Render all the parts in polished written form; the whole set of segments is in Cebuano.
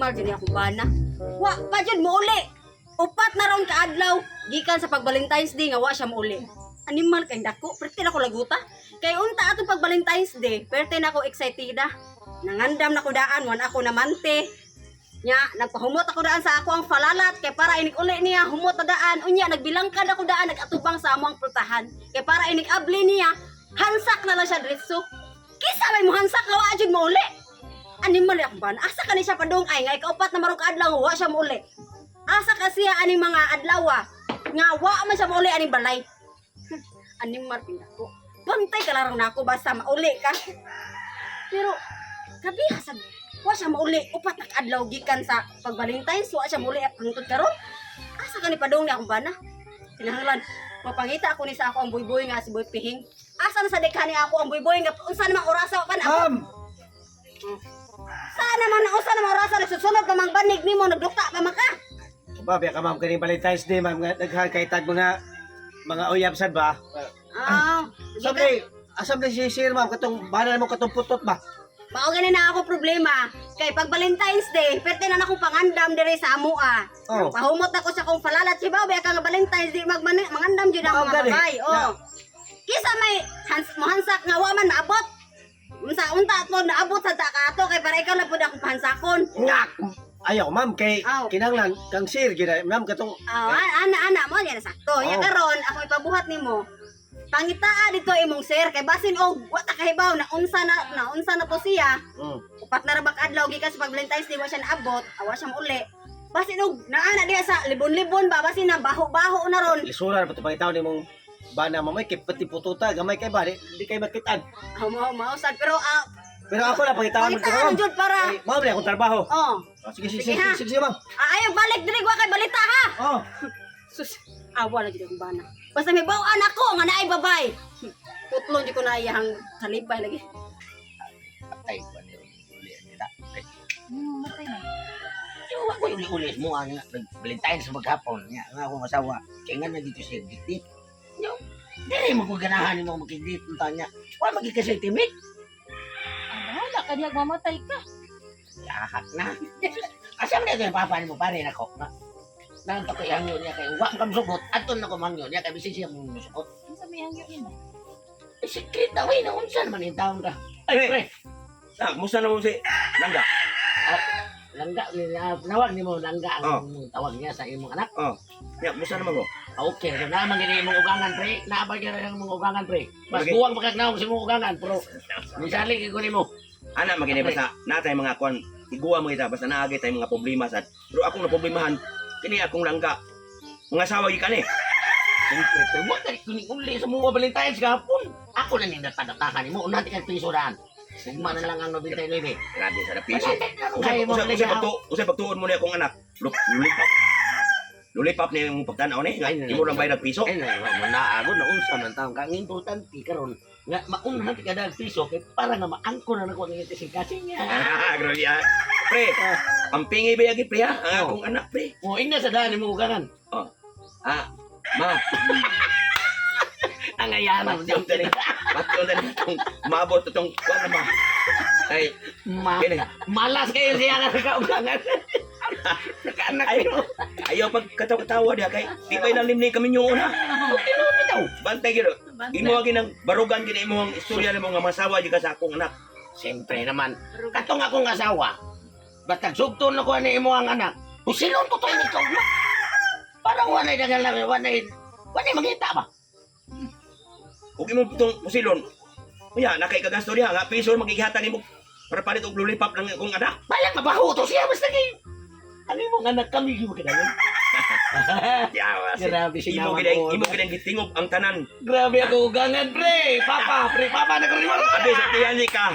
Animal jud ni akong bana. Wa pa jud mouli. 4 na raon ka adlaw gikan sa pag Valentine's Day nga wa siya mouli. Animal kay dako, perte na ko laguta. Kay unta atong pag Valentine's Day, perte na ko excited ah. Nangandam na ko daan, wan ako namante. Nya, nagpahumot ako daan sa ako ang falalat kay para inig uli niya, humot na daan. Unya, nagbilangkad ako daan, nagatubang sa amo ang pultahan. Kay para inig abli niya, hansak na lang siya diretso. Kisa may muhansak nga wa jud mouli. Animal akong bana. Asa ka ni siya padung ay nga 4 na marong kaadlaw wa siya mouli. Asa ka siya aning mga adlaw nga wa man siya mouli aning balay. Animal pinako. Bantay ka larang nako basta mauli ka. Pero kabiha sa wa siya mauli 4 na kaadlaw gikan sa pag Valentine's, wa siya mauli hangtod karon. Asa ka ni padung ni akong bana? Kinahanglan mapangita ako ni sa ako ang buyboy nga si Boy Pihing. Asa na sa dekha ni ako ang buyboy nga unsa namang orasa pa na ako? Ma'am! Sana man unsa namang orasa nagsusunod pa mang banig nimo, nagdukta pa man ka. Ba, biya ka ma'am kaning Valentine's Day, ma'am, nga daghan kay tag mga uyab sad ba? Ah, Sabi, asam na si sir ma'am katong bana mo katong putot ba? Mao gani na ako problema. Kay pag Valentine's Day, perte na akong pangandam dire sa amoa. Oh. Pahumot ako sa akong falalat si Babe ka nga Valentine's Day magman mangandam jud ang Mao mga gani. babay. Oh. Kisa may hans mohansak nga wa man naabot. Unsa unta ato naabot sa ta ka ato kay para ikaw na pud akong pahansakon. Ngak. Ayaw ma'am kay Aw. kinahanglan kang sir gyud ay, ma'am katong Ah, ana ana mo yan sakto. Nya Oh. karon ako ipabuhat nimo. Pangitaa dito imong sir kay basin og wa ta kahibaw na unsa na po siya. 4 na ra ba ka adlaw gikan sa pag Valentine's Day wa siya naabot, awa siya mauli. Basin og naa na diha sa libon-libon ba, basin na baho-baho na ron. Lisuran pa to pangitaon nimong bana mamay kay pati pututa gamay kay ba di kay makitaan. Aw mao mao sad pero Pero ako lang pangitaan mo pangitaan ma'am. jud para Eh, ma'am, na akong trabaho. oh. Ah, sige, sige, Sige, sige, ha. sige, sige, ma'am. Ah, ayaw balik diri wa kay balita ha. Oh. Sus, awa lagi akong bana. Basta may bawaan ako nga naay babay. Putlon di ko na iyang talibay lagi. Patay ko ni uli nila. Matay na. Yo ako uli-uli mo ang Valentine's maghapon niya nga akong asawa. Kay nga na dito siya giti. Yo, dili mo ko ganahan nimo makigit unta niya. Wa magi kasi timik. Ah, bahala ka diha mamatay ka. Yahak na. Asa man ito yung papa nimo pare nako nga. Nang ko ihangyo niya kay wa kam sugot aton na ko mangyo niya kay bisin siya mong musugot. Unsa may hangyo nimo? Eh, secret na way na unsa naman yung taon ka. Ay, pre, Ah, kumusta na mo si Langga? Langga nawag nimo langga ang Oh. tawag niya sa imong anak. Ya, kumusta naman ko? Okay, so naman gini imong ugangan pre, naabay ka na imong ugangan pre. Mas Okay. buwang pagkagnaw sa imong ugangan pero misali kay ko nimo. Ana magini basta natay mga kuan iguwa mo kita basta naagi tay mga problema sad. Pero akong naproblemahan kini akong langga. Mga asawa gyud kani. Siyempre, pre, wa kay kuning uli sa mga Valentine's gahapon. Ako na ning datadatakan nimo, una ti kag piso daan. Sugma na lang ang 99. Grabe sa piso. Kay mo Usay kay usay pagtu usay pagtuon mo ni akong anak. Lulipap. Lulipap ni imong pagtan-aw ni. Ay, Imo lang bayad piso. Ay na mo na ako na unsa man taon kang importante karon nga maunhan ti kada piso kay para nga maangko na nako ang kasing niya. Ah, grabe ah. Pre, ang pingi ba yagi pre ha? Ang Oh. akong anak pre. Mo ingna sa daan imong ugangan. Ah, ma, Ang ayana mo patyon tani. Patyon tani itong maabot itong kuan na ba. Ay, Ma kini. malas kayo siya nga kaugangan. Nakaanak Ay, mo. ayaw pag katawa-tawa diha kay di pa ilalim ni kami nyo una. Tinuod bitaw. Bantay gyud. Imo ginang barugan gid imo ang istorya nimo nga masawa jud ka sa akong anak. Siyempre naman, katong akong asawa, batag sugton na ko ani imo ang anak, pusilon ko to ni kaugma. Parang walay dagan lang, walay mangita ba? Ug imong tong pusilon. Unya nakay kagasto diha nga piso magigihatag nimo para palit og lulipap lang akong anak. Balang mabaho to siya, basta kay ano imong anak kami gyud kadayon. Yawa. Grabe Imo sinawa gid ko. imo gid ang gitingob ang tanan. Grabe ako ugangan, pre. Papa, pre, papa na ko rin. Abi sa tiyan ni ka.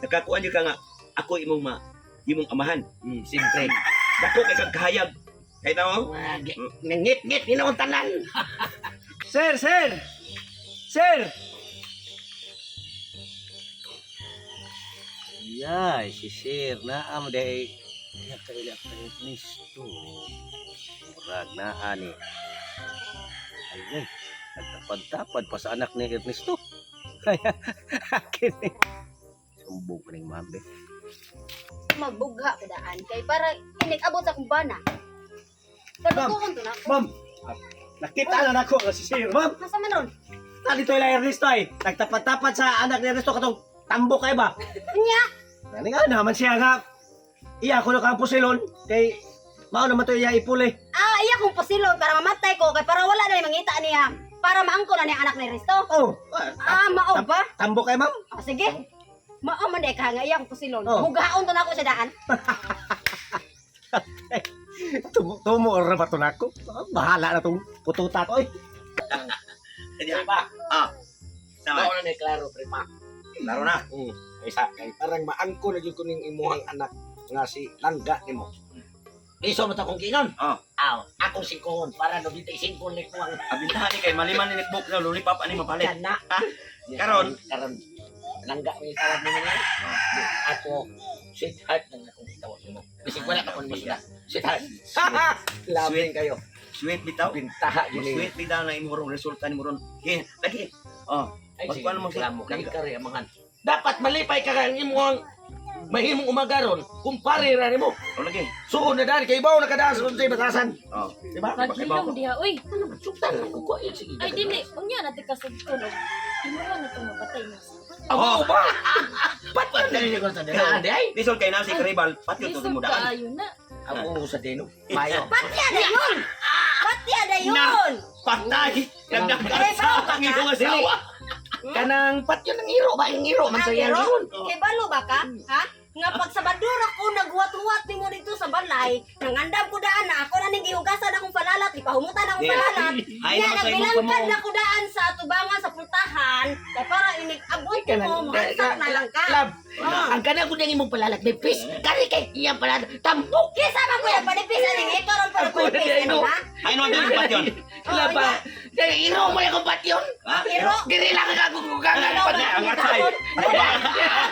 Nakakuan jud ka nga ako imong ma imong amahan. Siyempre. Dako kay kag kahayag. Kay tao? Nangit-ngit ginoong tanan. Sir, sir. Sir. Yay, si sir naa mo day. Diha kaila ka Ernesto. Murag naa ni. Ay, ay, nagtapad-tapad pa sa anak ni Ernesto. Ay, akin eh. Sumbong ka ning ma'am, be. magbugha ko daan kay para inig-abot sa akong bana. Palutuon to na ako. Ma'am, nakita na nako nga si Sir, ma'am. Nasa man ron? Nalito ila Ernesto ay. Nagtapat-tapat sa anak ni Ernesto katong tambo kay ba? Nya, Nani nga naman siya nga. Iya ko na kampo silon kay mao naman to iya ipuli. ah, iya kong pasilon para mamatay ko kay para wala na yung mangita niya. Para maangko na niya anak ni Risto. Oh, Ah, mao ba? tambo kay ma'am. Ah, sige. Mao man di ka nga iya kong pasilon. Oh. Bughaon to na ako sa daan. Tumo tumo ra ba to nako? Ah, bahala na tong pututa ko eh. Di ba? Ah. Sama. Mao na ni klaro pre pa. Laro na. Isa kay parang maangko na gyud ko ning imuhang anak nga si Langga nimo. Iso mo ta kong kingon. Ah. Aw, akong singkohon para 95 ni ko ang Abintahan ni kay maliman ni nikbok na lulipap ani mapalit. kana. Karon? Karon Langga mi tawag nimo niya. Ako sweetheart nang akong itawag nimo. Bisig wala ka kon mo sila. Sweetheart. Labing kayo. Sweet bitaw. Bintaha gyud ni. Sweet bitaw na imo rong resulta ni mo ron. Okay, lagi. Oh, Ay, sige, Magkuhan mo sa- reklamo kay ka rin, amahan. Dapat malipay ka kang imong mahimong umaga ron, kumpare ra nimo. oh lagi. Suon na dali kay ibaw nakadaas ron sa batasan. Oh. Di ba? Maghilom diha uy. Ano man sugtan ko ko eh, sige. Ay dili, unya na tika sugton og imo na to mapatay mo. Abo ba? Patpat na rin ko sa daan di ay. Lisod kay na si Karibal, patyo to Lisod mo daan. kaayo na. Abo sa dino. Mayo. Patya na yun! Patya na yun! Patay. Nagdagan Eh, sa ang iyong asawa. Kanang patyo ng iro ba yung iro man Ang sa iyang iro? yun. Kay balo ba ka? Ha? Nga pag Sabado ra ko naghuwat-huwat nimo dito sa balay, nangandam ko daan na ako na ning gihugasan akong palalat, ipahumutan akong Di. palalat. Ay Nya naman sa imong nagbilangkad pamong. na ko daan sa tubangan sa pultahan, kay para inig abot mo, mahansak na lang ka. Lab. Ang kanang ko imong palalat may pis. Kari kay iyang palalat tambok. Kisa man ko yung panipis aning ikaw ron para Ako na panipis di, ani ano? ha? Ay no dili patyon. Lab. Dahil iro mo yung patyon. Ha? Iro. Diri lang ka gugugangan Iro ba Ang atay. ang